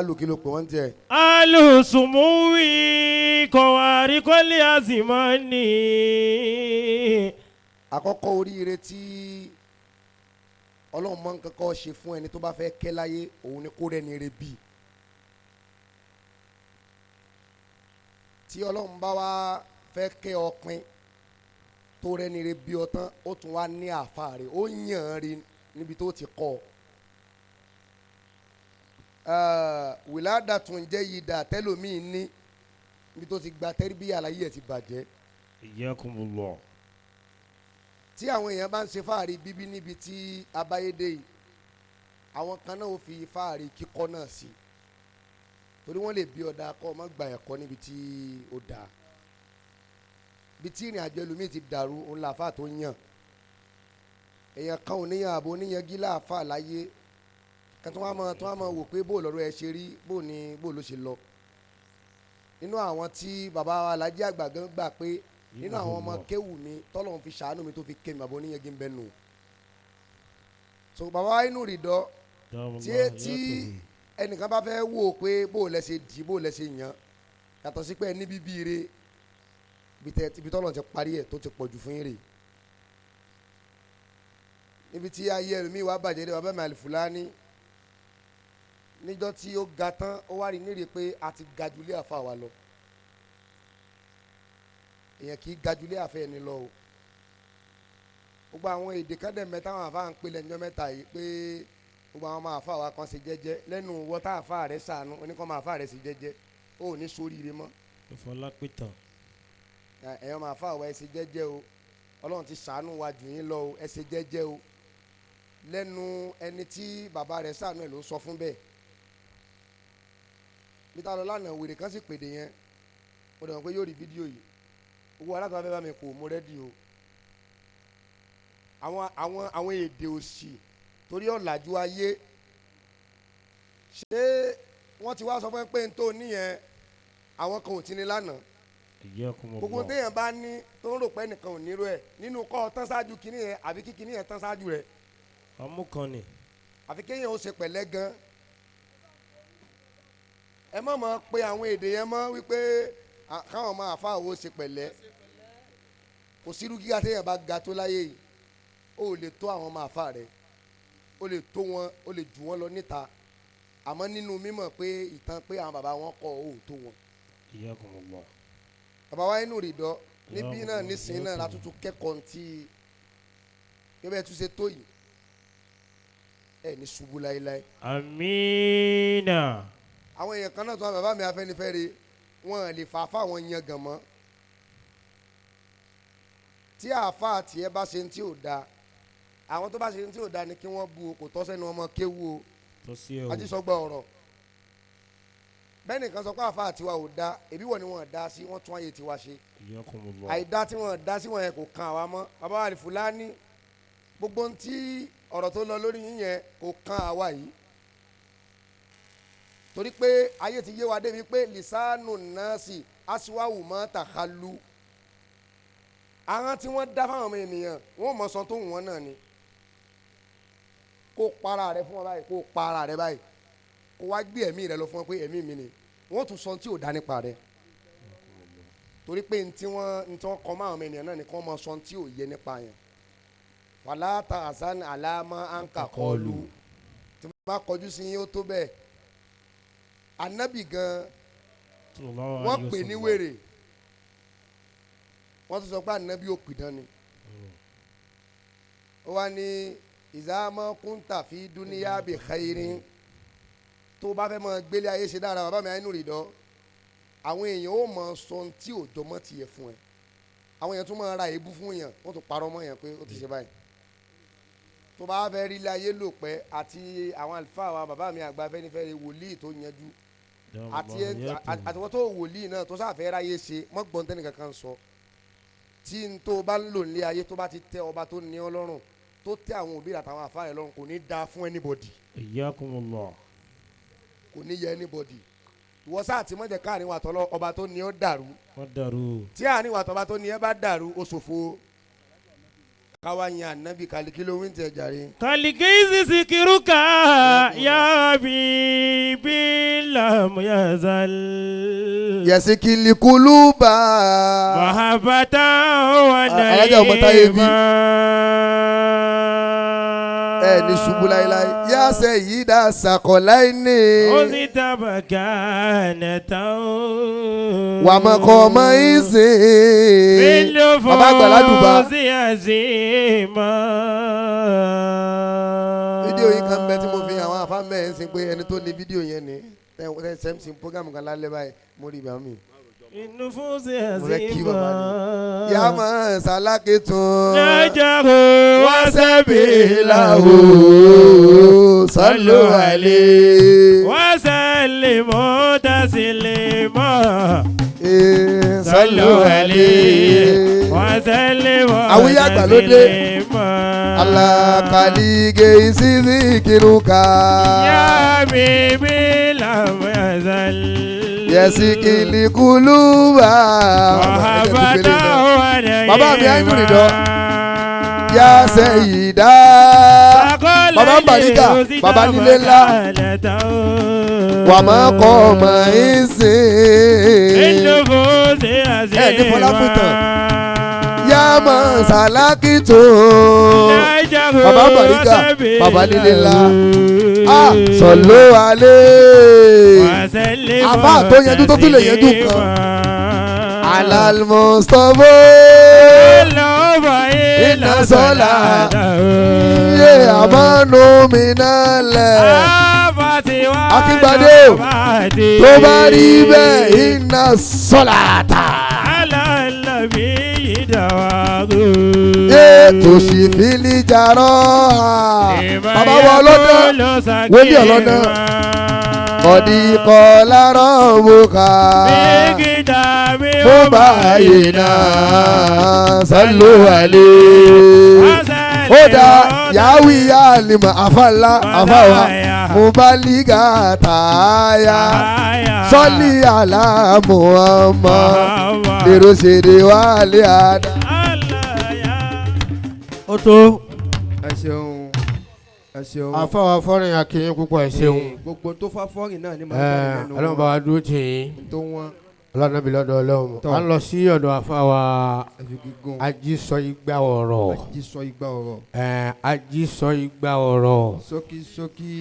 Alùkí ló pè wọ́n tiẹ̀. Alùsùmùwì kọ̀wárí kọ́lé àzìmọ́ni. Àkọ́kọ́ oríire tí Ọlọ́run máa ń kọ́kọ́ ṣe fún ẹni tó bá fẹ́ kẹ́ láyé òun ni kó rẹ́ni re bí. Tí Ọlọ́run bá wá fẹ́ kẹ́ ọpin tó rẹ́ni re bí ọ tán, ó tún wá ní àáfàá rẹ̀, ó yàn án rí níbi tó ti kọ́ ọ. Wìládà tún jẹ́ yìí dà tẹ́lòmíì ní níbi tó ti gba tẹ́rìbíyà láyé ẹ̀ ti bàjẹ́. Iyyakumullah. Tí àwọn èèyàn bá ń ṣe fáàrí bíbí níbi tí abáyédè yìí, àwọn kan náà ó fi fáàrí kíkọ́ náà sí, torí wọ́n lè bí ọ̀dà kọ́ ọmọ gba ẹ̀kọ́ níbi tí ó dáa. Bí tí ìrìn àjò ẹlòmíì ti dàrú, òun làáfà tó yàn. Èèyàn kan ò níyàn àbò oníyanjú láàfà láyé kan tó wá mọ tó wá mọ wò pé bó lọ́rọ̀ ẹ ṣe rí, bó ni bó ló ṣe lọ. Nínú àwọn tí bàbá wa Alhaji àgbà gan gbà pé nínú àwọn ọmọ kéwù mi tọ́lọ́run fi ṣàánú mi tó fi ké mi, bàbá oníyanjú ń bẹ nù. So bàbá wa inú rìndọ́ tí ẹnìkan bá fẹ́ wò pé bó lẹ ṣe dì, bó lẹ ṣe yàn, yàtọ̀ sí pé ẹ ní bíbí ire ibi tọ́lọ́run ti parí ẹ̀ tó ti pọ̀ jù fún yín rè. Níbi tí ayé ẹlòmíì wá bàjẹ́ dé, bàbá mi Àlìfùlání níjọ́ tí ó ga tán, ó wá rí nírè pé a ti ga jù lé àfa wa lọ. Èèyàn kì í ga jù lé àfa ẹni lọ o. Gbogbo àwọn èdè kan dẹ̀ mẹ́ta àwọn àfa ń pè lẹ́njọ́ mẹ́ta yìí pé gbogbo àwọn ọmọ àfa wa kan ṣe jẹ́jẹ́ lẹ́nu wọ́tá àfa rẹ̀ sànú oníkan ọmọ àfa rẹ̀ ṣe jẹ́jẹ́, ó ní sóríire mọ́. Ìfọlápẹ̀tàn. Ẹ̀yọ́ ọmọ àfa wa ẹ ṣe jẹ́jẹ́ o, Ọlọ́run ti sànú wa jù yín lọ o, ẹ ṣe jẹ́jẹ́ o. Lẹ́nu ẹni tí bàbá rẹ̀ sànú ẹ̀ ló sọ fún bẹ́ẹ̀. Bí ta lọ lánàá, wèrè kan sì pèdè yẹn, mo dẹ̀ mọ̀ pé yóò rí fídíò yìí. Owó aláàtọ̀ fẹ́ bá mi kò mú rẹ́dí o. Àwọn èdè òsì torí ọ̀làjú ayé. Ṣé wọ́n ti wá sọ fún ẹ pé n tó níyẹn àwọn kan ò ti ní lánàá? Gbogbo téèyàn bá ní tó ń rò pé ẹnìkan ò nírú ẹ̀ nínú kọ́ ọ tán ṣáájú kínní yẹn àbí kí kínní yẹn tán ṣáájú rẹ̀. Ọmú kan ni. Àfi kéèyàn ó ṣe pẹ̀lẹ́ gan. Ẹ má mọ̀ pé àwọn èdè yẹn mọ́ wípé káwọn máa fa òwò ṣe pẹ̀lẹ́. Kò sírú gíga téèyàn bá ga tó láyé yìí, ó lè tó àwọn máa fa rẹ̀, ó lè tó wọn, ó lè jù wọ́n lọ níta. Àmọ́ nínú mímọ̀ pé ìtàn pé àwọn bàbá wọn kọ́ ó tó wọn. Iyyakumullah. Bàbá wa inú rìndọ́ níbí náà nísìnyí náà látúntún kẹ́kọ̀ọ́ ntí gẹ́gẹ́ tún ṣe tó yìí, ẹ ní ṣubú láéláé. Amina. Àwọn èèyàn kan náà tó wà bàbá mi Afẹ́nifẹ́re, wọn lè fà fáwọn yan gàn mọ́. Tí àáfàá tiẹ̀ bá ṣe tí ò da, àwọn tó bá ṣe tí ò da ni kí wọ́n bu, kò tọ́ sẹ́nu ọmọ kéwu o. Ajísọgbà ọ̀rọ̀ bẹ́ẹ̀ nìkan sọ pé àáfàá tiwa ò da, èbí wọ̀ ni wọ́n da sí, wọ́n tún ayé tiwa ṣe. Àìdá tí wọ́n da sí wọn yẹn kò kan àwa mọ́. Bàbá wa Àlìfùlání, gbogbo ntí ọ̀rọ̀ tó lọ lórí yín yẹn kò kan àwa yìí, torí pé ayé ti yé wa débi pé lisanu nasi asiwawu mọ́ tàkàlù. Àwọn tí wọ́n dá fáwọn ọmọ ènìyàn wọ́n mọ̀ sọ tó wù wọ́n náà ni. Kó para rẹ fún wọn báyìí, kó para rẹ báyìí, kó wá gbé ẹ̀mí rẹ lọ fún wọn pé ẹ̀mí mi ni, wọ́n tún sọ tí ò dá nípa rẹ, torí pé ntí wọ́n kọ́ mọ́ àwọn ọmọ ènìyàn náà ni kí wọ́n mọ̀ sọ tí ò yẹ nípa yẹn. Wàlá ta àzán àlámà ànkà kọlu tí wọ́n bá kọjú sí yín ó tó bẹ́ẹ̀. Anabi gan wọ́n pè ní wèrè, wọ́n tún sọ pé anabi ò pìdán ni. Ó wá ní ìzámọ́ kúńtà fi dúníyà bí khairin, tó bá fẹ́ mọ gbélé ayé ṣe dára, bàbá mi àínú rìndọ́, àwọn èèyàn ó mọ sọ tí ò jọmọ́ tiẹ̀ fún ẹ. Àwọn èèyàn tún máa ra èébú fún èèyàn, wọ́n tún parọ́ mọ́ èèyàn pé ó ti ṣe báyìí. Tó bá fẹ́ rí ilé ayé lò pẹ́, àti àwọn àlùfáà wa bàbá mi àgbà Afẹ́nifẹ́re wòlíì tó yanjú, àti àtiwọ́n tó wòlíì náà tó sáfẹ́ ráyé ṣe mọ́ gbọ́n tẹ́nì kankan sọ. Tí n tó bá ń lò nílé ayé tó bá ti tẹ ọba tó ní ọ lọ́rùn, tó tẹ àwọn òbí àtàwọn àfáà rẹ̀ lọ́rùn, kò ní da fún anybody. Iyyakumullah. Kò ní yẹ anybody. Ìwọ sáà tí mọ̀jẹ̀ káàrin wà tọ́lọ́ ọba tó ní ọ dàrú. Wọ́n dàrú. Tí àárín wà tọ́ba tó ní ẹ bá dàrú, ó ṣòfò. Káwa yan ànábì kàlíkí ló wí ń tẹ̀ jàre. Kàlíkìsì sikiruka ya bibi lam yazal. Yẹ̀sìkìlì kúlúbà. Mahabbata wa Alájà ọmọ táyé bí. naima. Ẹ ní ṣubú láéláé. Yá sẹ̀ yìí dá sàkọ̀láì ní. Ó sì tabaka nẹ̀tàn. Wà á mọ̀ kọ́ ọmọ ìsìn. Bàbá àgbàládùbà. Sí àzìmọ́. Fídíò yìí kan bẹ tí mo fi àwọn afá mẹ́rin sí pé ẹni tó ní fídíò yẹn ni tẹ sẹ́mísì programu kan lálẹ́ báyìí mo rí ibà mi. Inú fún sí Mo fẹ́ kí bàbá àzìmọ́. ni. Yá máa ṣàlákè tún. Nájàrò Wá sẹ́bi làwò sálò àlè. Wá sẹ́lẹ̀ mọ́ tẹ̀sílẹ̀ mọ́. Sálò àlè. Wá sẹ́lẹ̀ mọ́ Àwíyé àgbàlódé. tẹ̀sílẹ̀ mọ́. Alákàlígé ìsísí kìrúkà. Yá bíbí làwọn ẹ̀sẹ̀. Yẹ̀sìkìlì kúlúbà. Mahabbata wa naima. Bàbá mi Àìnú Rìdọ́. Yá sẹ́yìn dá. Bàbá ń Bàrígà, bàbá nílé ńlá. Wà má kọ́ ọmọ ìsìn. Ẹ ní Fọlápìtàn. Yá mọ̀ sàlákì tó. Bàbá Bàrígà, bàbá nílé ńlá. A sọ̀lọ́ alẹ́. Àfáà tó yanjú tó tún lè yanjú nǹkan. Alal Mustapha. Iná sọ́lá. Iye àmọ́nù mi náà lẹ̀. Akíngbadé o, tó bá rí bẹ́ẹ̀ iná sọ́lá ta. Ètò sì fi lè jarọ́. Bàbá wa ọlọ́dẹ, wòlíì ọlọ́dẹ. Ọ̀dì kọ́ lárọ̀ wò ká. Mo bá yìí náà sálò àlè. Ó dá yàwí yá àlìmọ̀ àfàlà àfàwà. Mo bá lígà tààyà. Sọ́lí àlá Muhammad. Lèrò ṣèdè wálé àdá. Ó tó. Ẹ ṣeun, ẹ ṣeun. Àfọwọ́ fọ́rin akínyìn púpọ̀, ẹ ṣeun. Gbogbo tó fá fọ́rìn náà ni màá jáde lẹ́nu. Ọlọ́run bá wa dúró tì yín. Tó wọ́n. Ọlọ́run bí lọ́dọ̀ Ọlọ́run. Tọ́. À ń lọ sí ọ̀dọ̀ àfọwọ́ Ẹ fi gígùn. Ajísọ igba ọ̀rọ̀. Ajísọ igba ọ̀rọ̀. Ajísọ igba ọ̀rọ̀. Ṣókí ṣókí.